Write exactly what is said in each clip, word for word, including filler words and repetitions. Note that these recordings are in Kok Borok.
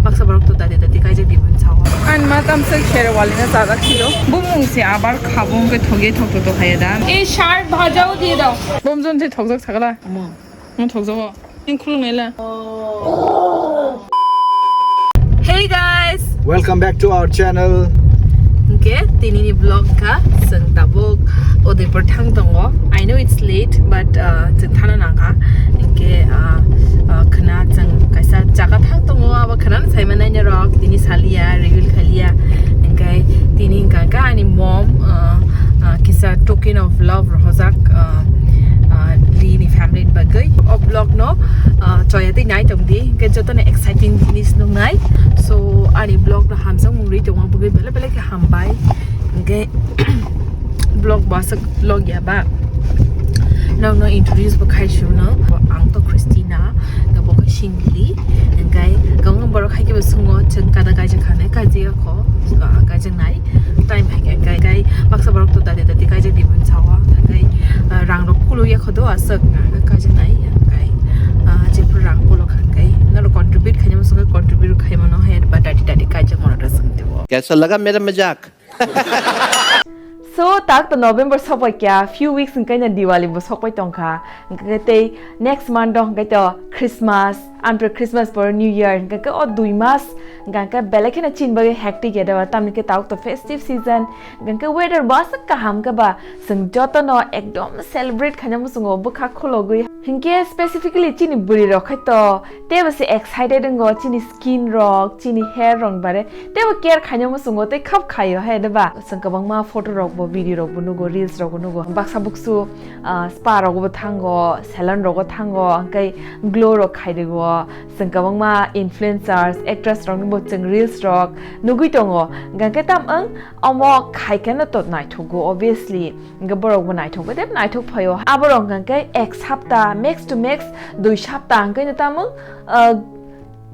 Baksa borok to dati dati kaijak di bun sao. Ani ma tamsa khere wali na chajak khilo. Bumung se abar khabung ke thoge thok to to khaya da. এই শার্ট ভাজাও দিয়ে দাও। Bomjon se thokjak sagala. Mo. Mo thokjak o. Ning khulung nela. Hey guys. Welcome back to our channel. Hingke tini ni vlog kha, chwng tabuk Udaipur thang tongo. I know it's late, but, uh, chwng thana nangkha. Hingke, uh, uh, khna chwng kaisa jaga thang tongo, abo khna sai manai ni rok, tini salia, reveal khalia. Hingke tini hingka kha ani mom, uh, uh, kisa token of love rohojak, uh, uh, Lee ni family ni bagwi. O vlog no, uh, choya tei nai tong di, hingke joto no exciting jinis nung nai. So, ani vlog no hamjak mung rwi tongma bagwi belai belai khe hambai. Hingke vlog bo aswk vlog ya ba. Nokno introduce bo khai shuno. Ang to Christina, hingke bo khe Singli. Hingke kwbangma borok hai khe bo sungo, chwng kada kaijak kha nai, kaijak ya kho, ah, kaijak nai. Time hai khe, hingke, hingke baksa borok to dati dati kaijak di bun sao. Hingke, ah, rang rok kulu ya kho do aswk, ah, kaijak nai. Hingke, ah, jephru rang kulu kha hingke, norok contribute khainai muchungo contribute khai mano hai ba dati dati kaijak mano da swng tebo. कैसा लगा मेरा मजाक? So, tak to November sokpai kya, few weeks hingke no Diwali bo sokpai tongkha. Hingke tei next month do hingke to Christmas, ampre Christmas por New Year, hingke o dui mas, hingke belai kheno chini bagwi hectic ya da, tamni khe tak to festive season, hingke weather bo aswk kaham khe ba, chwng joto no ekdom celebrate khaina muchungo bwkha khulogwi. Hingke specifically chini bwrwi rok khai to teibo se excited wngo, chini skin rok, chini hair rok ni bare teibo care khaina muchungo tei khap khaio hai de ba. Chwng kwbangma photo rok bo, video rok bo nugo, reels rok bo nugo. Baksa buksu, ah, spa rok bo thango, salon rok bo thango, hingke glow rok khai rwo. Chwng kwbangma influencers, actress rok ni bo chwng reels rok nugwi tongo. Hingke tam wng omo khai khe no to naithogo, obviously. Hingke borok bo naithok bai tei naithok phaio. Aborok hingke ek sapta, max to max dui sapta hingke no tamo, ah,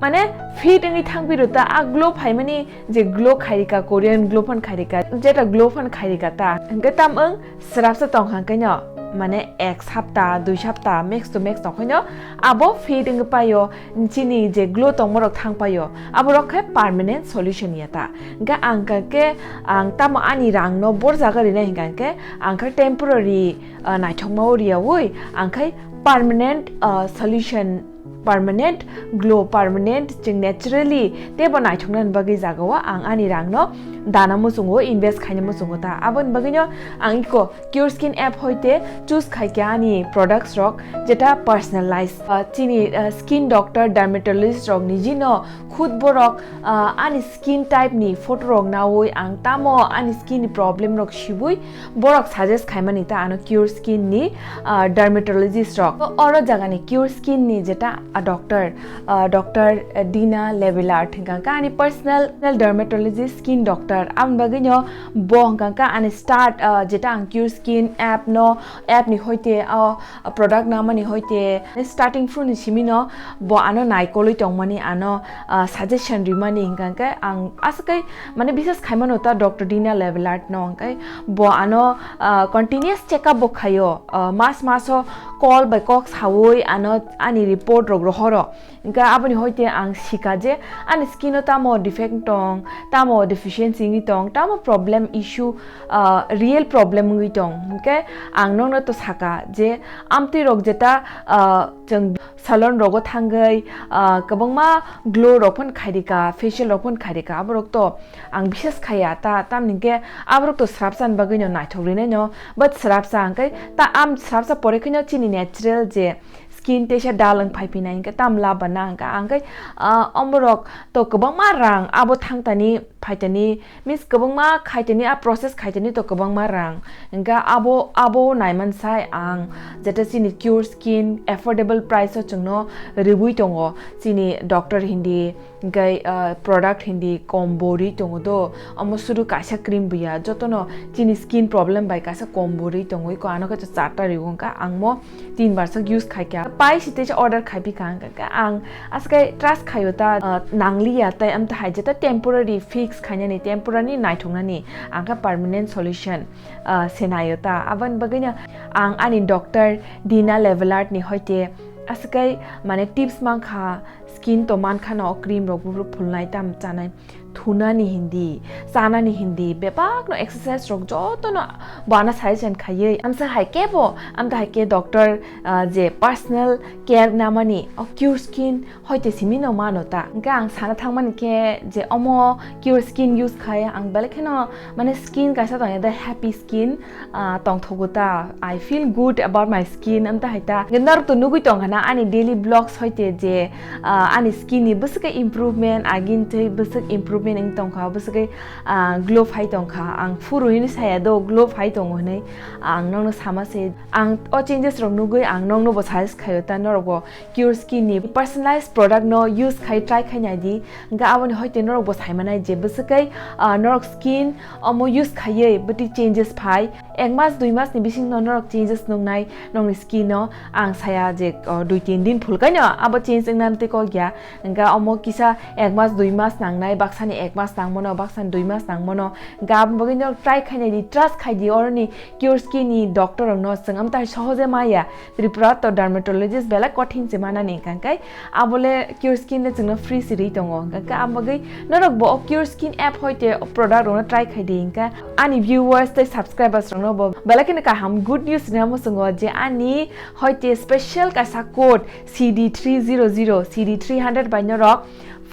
mane fit wngwi thangphiro ta, a glow phaimani je glow khairika, Korean glow phan khairika, jeta glow phan khairika ta. Hingke tam wng srapsa tongkha hingke no, mane ek sapta, dui sapta, max to max tongkhe no abo fit wngwi paio, chini je glow tongmorok thang paio, aborok khe permanent solution ya ta. Hingke ang kha khe, ang tamo ani rang no bor jaga rina hingka khe, ang kha temporary, ah, naithokma o riyaui, ang khai permanent, ah, solution, permanent glow, permanent chwng naturally teibo naithoknani bagwi jagao ang ani rangno dana muchungo, invest khaina muchungo ta. Aboni bagwino ang iko Cure Skin app hoite choose khaikha ani products rok, jeta personalize, ah, chini, ah, skin doctor, dermatologist rok nijino khud borok, ah, ani skin type ni photo rok naui ang tamo ani skin ni problem rok sibui borok suggest khaimani ta ano Cure Skin ni, ah, dermatologist rok. Oro jaga ni Cure Skin ni jeta, ah, doctor, ah, doctor Dina Levillard hingka kha ani personal dermatologist, skin doctor. Aboni bagwi no bo hingka kha ani start, ah, jeta ang Cure Skin app no, app ni hoite o, ah, product namani hoite starting phuru ni simi no bo ano naikolwi tongmani, ano, ah, suggestion rimani hingka khe ang aswk kai mane biswas khaimano ta doctor Dina Levillard no, hingke bo ano, ah, continuous check up bo khaio, ah, mas maso call bai kok saui ano ani report rok rohoro. Hingke aboni hoite ang sika je ani skin o tamo defect tong, tamo deficiency wngwi tong, tamo problem issue, ah, real problem wngwi tong. Hingke ang nokno to saka je amtwi rok jeta, ah, chwng salon rogo thangwi, ah, kwbangma glow rok phano khairika, facial rok phano khairika, aborok to ang biswas khaya ta, tamni hingke aborok to srapsa ni bagwi no naithok rinai no, but srapsa hingke ta am srapsa pore kheno chini natural je skin teisa dull wng phai phinai hingke tam laba na hingke ang khe, ah, omorok to kwbangma rang abo thangtani phaitani, means kwbangma khaitani, a process khaitani to kwbangma rang. Hingke abo, abo naimansai ang jeta chini Cure Skin affordable price o chwngno ribui tongo. Chini doctor hindi, hingke, ah, product hindi kom bo ri tongo do. Omo suru kaisa cream buya, jotono chini skin problem bai kaisa kom bo ri tongo. Iko ano khe charta rigo hingke ang mo tin bar sok use khaikha. Pai si teisa order khaipi kha hingke ang aswk khe trust khaio ta, ah, nangliya, tai amtwi hai jeta temporary fix khainani, temporary naithoknani, ang khe permanent solution, ah, se naio ta. Aboni bagwino ang ani doctor Dina Levillard ni hoite aswk khe mane tips mankha, Skin to mankha no o cream rok buphuru phulnai tam chanai thunani hindi, chanani hindi, bebak no exercise rok joto no bana suggestion khaiwi. Amsa hai kebo, amta hai khe doctor, ah, je personal care namani o Cure Skin hoite simi no mano ta. Hingke ang sana thangmani khe je omo Cure Skin use khai ang belai kheno mane skin kaisa tongya de happy skin, ah, tongthogo ta. I feel good about my skin, amta hai ta. Hingke norok to nugui tongkha na ani daily vlogs hoite je, ah, ani skin ni bwswk improvement, agin tei bwswk improvement wng tongkha, bwswk, ah, glow phai tongkha. Ang phuru hini saya do glow phai tongo hinui ang nokno sama se. Ang o changes rok nugui ang nokno bo suggest khaio ta norok bo Cure Skin ni personalized product no use khai try khai nai di. Hingke aboni hoite norok bo sai manai je bwswk kai, ah, norok skin omo use khaiwi bwtwi changes phai. Ek mas dui mas ni bising no norok changes nuknai nokni skin no. Ang saya je, oh, dui tin din phulkai no abo change wngna tei kok ya. Hingke omo kisa ek mas dui mas nangnai, baksani ek mas nangmano, baksani dui mas nangmano. Hingke aboni bagwi norok try khai nai di, trust khai di oroni Cure Skin ni doctor rok no chwng amtai sohoje maya. Tripura to dermatologist belai kothin se manani hingka khe abole Cure Skin le chwngno free se ri tongo. Hingka khe abagwi norok bo o Cure Skin app hoite o product rokno try khai di hingka ani viewers tei subscribers rokno bo belai kheno kaham good news rina muchungo je ani hoite special kaisa code C D three zero zero, C D three hundred bai norok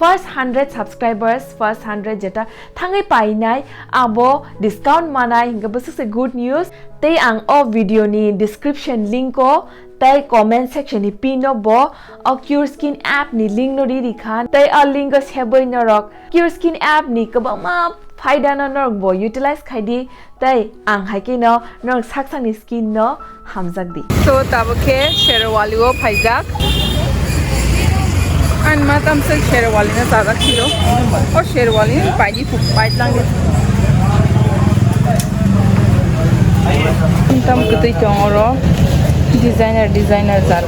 first hundred subscribers, first hundred jeta thangwi painai abo discount manai hingke bwswk se good news. Tei ang o video ni description link o tei comment section ni pin o bo o Cure Skin app ni link no ri ri kha, tei o link o seboi norok Cure Skin app ni kwbangma phaida no norok bo utilize khai di, tei ang hai khe no norok sak sak ni skin no hamjak di. So, tabuk khe Sherwali o phaijak. Ani ma tamsok Sherwali no chajak silo. O Sherwali ni paidi phuk pai tlang. Tam kwtwi tong oro. Designer, designer jat.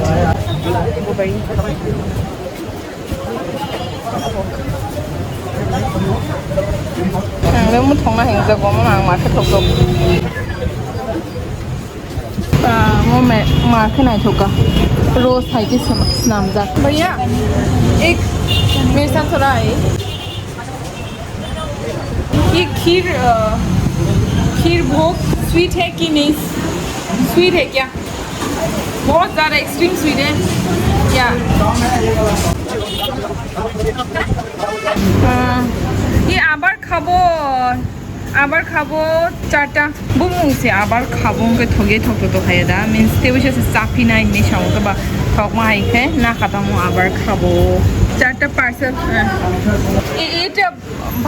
Ang le muthungna hengjago, mama ang ma khe thokjak. Ah, mo me, ma khe naithok ka. Rose hai khe swnam-, swnamjak. भैया, एक मेरे साथ थोड़ा आइए। ये खीर, अ, खीर भोग स्वीट है कि नहीं? स्वीट है क्या? बहुत ज़्यादा एक्सट्रीम स्वीट है। या। ये আবার খাবো। আবার খাবো চারটা। Bumung se abar khabo hingke thoge thokto to khaya da. Means tebisa se chaphi nai hinui sao ke ba thokma hai khe na kha tamo abar khabo. চারটা পার্সেল। এ-, এটা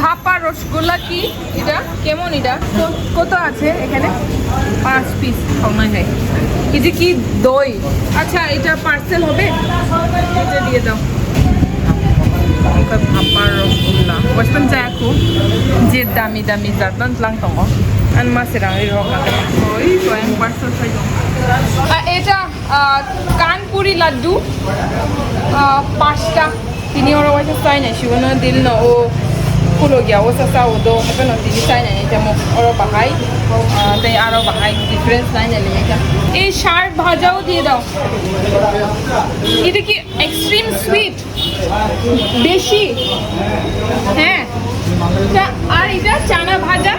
ভাপা রসগোল্লা কি? এটা কেমন এটা? কো-, কত আছে এখানে? পাঁচ পিস খাওয়া যায়। এই যে কি দই? আচ্ছা, এটা পার্সেল হবে? এটা দিয়ে দাও। Oke, ভাপা রসগোল্লা. Western যায় খুব যে দামি দামি জাত lang tongo. Ang masirang ri rok. Oi, ko ang parcel sa yung. এটা, আহ, কানপুরি লাড্ডু, আহ, পাঁচটা. Tini oro waisa chai nai, sibo no dil no o kulo gya, o sa sa o do, hape no tini chai nai, tamo oro bahai, ah, tei aro bahai difference nai nai le ta. এই শাক ভাজাও দিয়ে দাও। এটা কি extreme sweet? বেশি? হ্যাঁ। তা আর এটা চানা ভাজা?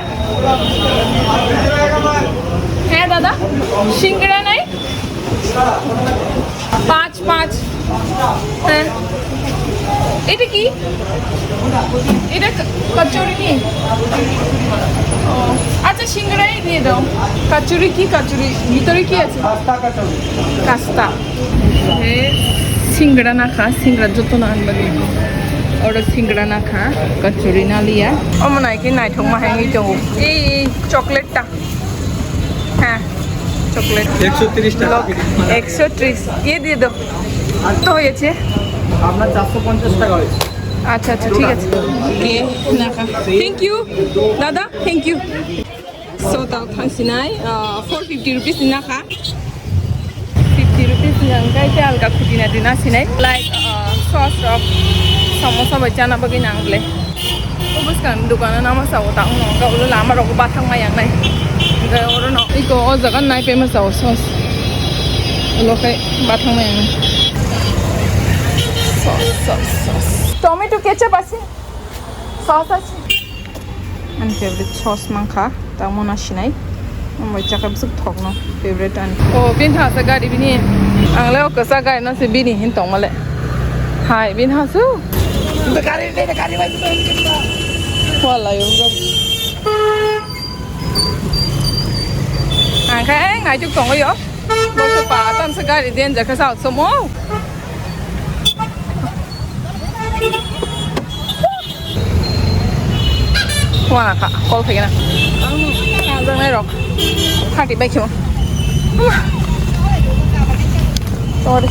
হ্যাঁ দাদা, সিঙ্গারা নাই? পাঁচ, পাঁচ। হ্যাঁ। এটা কি? এটা ক-, কচুরি কি? ও, আচ্ছা, সিঙ্গারাই দিয়ে দাও। কচুরি কি? কচুরি ভিতরে কি আছে? খাস্তা কচুরি। খাস্তা। এ, সিঙ্গারা না খা, সিঙ্গারা যত না আনবা দিয়ে। ওরা সিঙ্গারা না খা, কচুরি না লিয়া। ও মনে হয় কি নাইঠক মাহাই নিতে হোক। এই, এই চকলেটটা। হ্যাঁ, চকলেট। একশো তিরিশ টাকা। একশো ত্রিশ। ইয়ে দিয়ে দাও। আর তো হয়েছে? আপনার চারশো পঞ্চাশ টাকা হয়েছে। আচ্ছা, আচ্ছা, ঠিক আছে। এ, না খা। Thank you, দাদা, thank you. So, tao thang sinai, uh, four fifty rupees ni nakha. Fifty rupees ni ang kai te alga khuti na dina sinai. Like, uh, sauce rok, samosa bai chana bagwi nang ble. O bwskang dukano nama sao ta wngno, hwnkhe ulo lama rogo bathang ma yang nai. Hwnkhe oro no iko o jaga nai pema sao sauce. Ulo khe bathang ma yang nai. Sauce, sauce. Tomato ketchup ase? Sauce ase? Ani favorite sauce mankha, tamo na sinai. Ang bai chakha bwswk thokno favorite ani. Oh, bini hasa gari bini. Ang le o kwchak gari no se bini hin tongmale. Hai, bini hasu. Wala yung gari. Ang khe ngai juk tongo yo. Bo se pa tam se gari den jakha sa somo. Wana ka, call khaina. Ang jangnai rok. Thirty bai khemo. Sorry.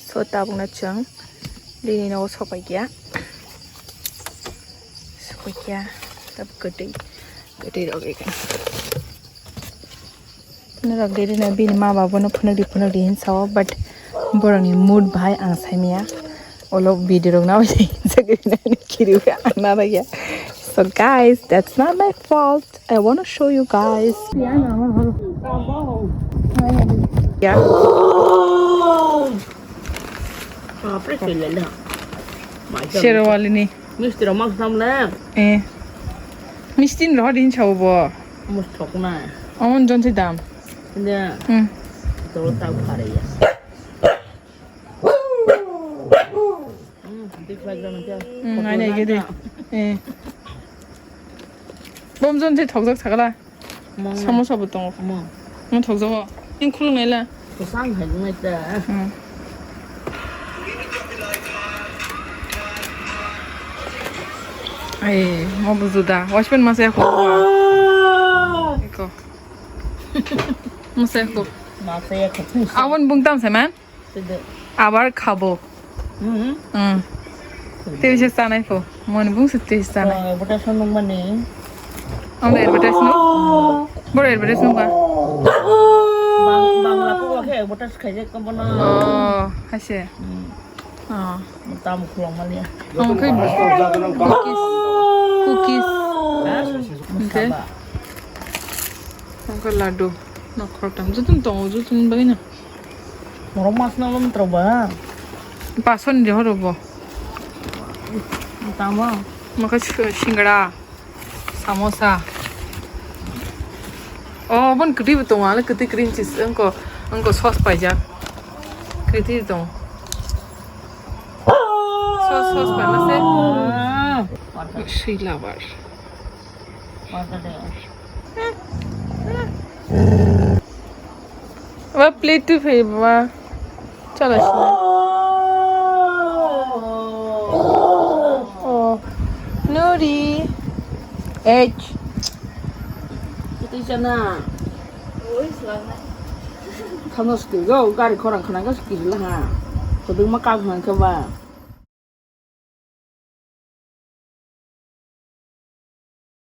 So tabuk na chwng. Dini no sopai kya. Sopai kya. Tab kwtwi. Kwtwi rok ekha. Norok diri na bini ma baba no phunukdi phunukdi hin sao, but borokni mood bahai ang saimaya. Olo video rok nawi jagri nani kiri ang nana ya. So guys, that's not my fault. I wanna show you guys. Yeah. Bapre, sila na. Sherwalini. Misti rok mas nam le. Eh. Misti ni rohor din chau bo. Mus thok na. Amon jon si dam. Inde. Hmm. To ta phare ya. Hmm, dik lagi na. Hmm, ai nai gede. Eh. Bom jon si thok jak sakala. Mong. Samosa bo tongo. Mong. Mong thokjago. Ning khulung naila. Kwchang hai nung naita. Hmm. Ai, mo buju da. Watchman masa ko. Eko. Masa ko. Masa ko. Abon bung tam se man. Abar khabo. Hmm. Hmm. Tei se sanai pho. Moni bung se tei sanai. Advertise nung mani. Ang advertise nung. Bor advertise nung ba. Bang-, Bangla ko ke advertise khai je ko bono. Oh, haise. Hmm. Oh. Tam khulong mani. Ang khai cookies. Cookies. Okay. Ang khai laddu. Nokhortam. Jutun tongo, jutun bagina. Morok mas no lom tro ba. Pason de horo bo. Tamo. Maka singara, samosa. Oh, bon kwtwi bo tongo, ale kwtwi kwrwi chis, engko, engko sauce paijak. Kwtwi tong. Sauce, sauce pai mase. Sui labar. Ba plate tu phai ba. Chala sina. Oh. Nuri. H. Itu sana. Khano skill go, gari khorang khana go skill lah ha. Kodung ma kag nang ke ba.